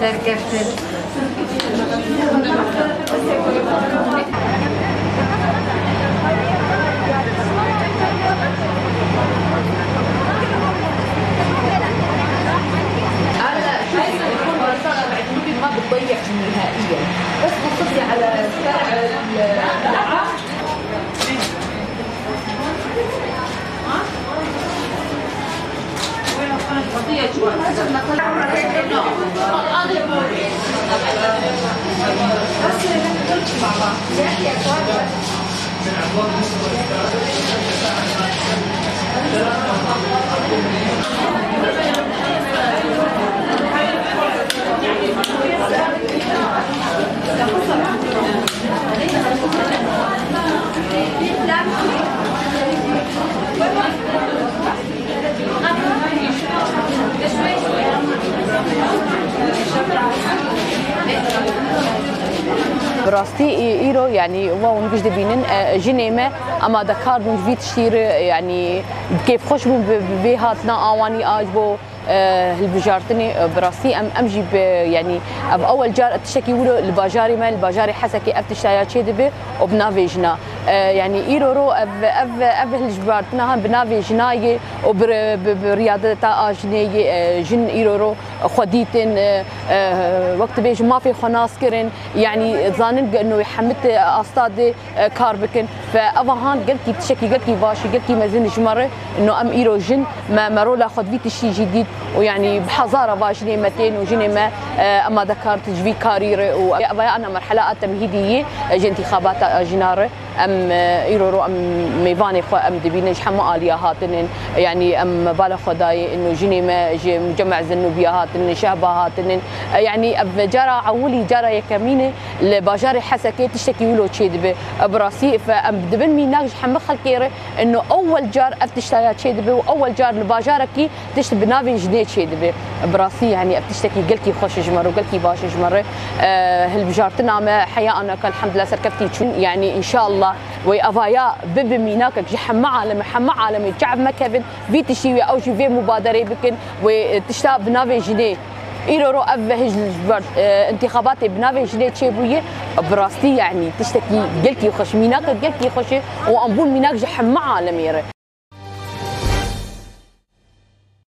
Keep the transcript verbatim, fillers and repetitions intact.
هلا، شوفي، بكل بساطة بعد ممكن ما بتضيع نهائيًا، بس بتصلي على سعر البضاعة. Bi rastî î-, îro, yanî, wa hûn giş dibînin, e, jinê me amadekar bûn ji vî tiştî re, yanî, bi kêfxweş bûn bi, bi vê hatina awanî a ji bo, e, hilbijartinê, e, bi rastî em, em jî bi, yanî, ev ewel car tiştekî wilo li bajarê me, li bajarê Hesekê ev tiştaya çêdibe û bi navê jina. E, yanî, îro ro ev, ev, ev hilbijartina han bi navê jina yê û bi, bi, bi riyadeta a jinê yê, e, jin îro ro xwe dîtin, e, e, wek dibêjin mafê xwe nas kirin, yanî zanin ge-, no hemit asta dê, e, kar bikin. Fe eva han gelkî tiştekî gelkî baş e, gelkî mezin ji me re. No em îro jin me, me rola xwe di vî tiştî jî dît û yanî bi hezara va jinê me tên û jinê me, e, amadekar ji vî karî re û eva ya ana merhela a temhîdî yê, e, ji întîxabata jina re. Em, e, îro ro em mêvanê xwe em dibînin, ji hemû aliya hatinin. Yanî em bala xwe dayê, ino jinê me ji Muceme Zenûbiya hatinin, Şehba hatinin. E, yanî ev cara ewilî, cara yekemîn e li bajarê Hesekê tiştekî wilo çêdibe. E, bi rastî fe em dibin mînak ji hemû xelkê re, ino ewel car ev tiştaya çêdibe û ewel car li bajarekî tişt bi navê jinê çêdibe. Bi rastî, yanî ev tiştekî gelkî xweş e ji me re û gelkî baş e ji me re. E, hilbijartina me heya anaka elhamdulillah serkeftî çûn. Yanî înşallah wê evaya bibe mînakek ji hemû alemê, hemû alemê çav mekevin, vî tiştî wê ew jî vê mubaderê bikin, wê, e, tişta bi navê jinê. Îro ro ev ve hij, e, întîxabatê bi navê jinê çêbûye. Bi rastî, yanî tiştekî gelkî xweş, mînakek gelkî xweş e û em bûn mînak ji hemû alemê re.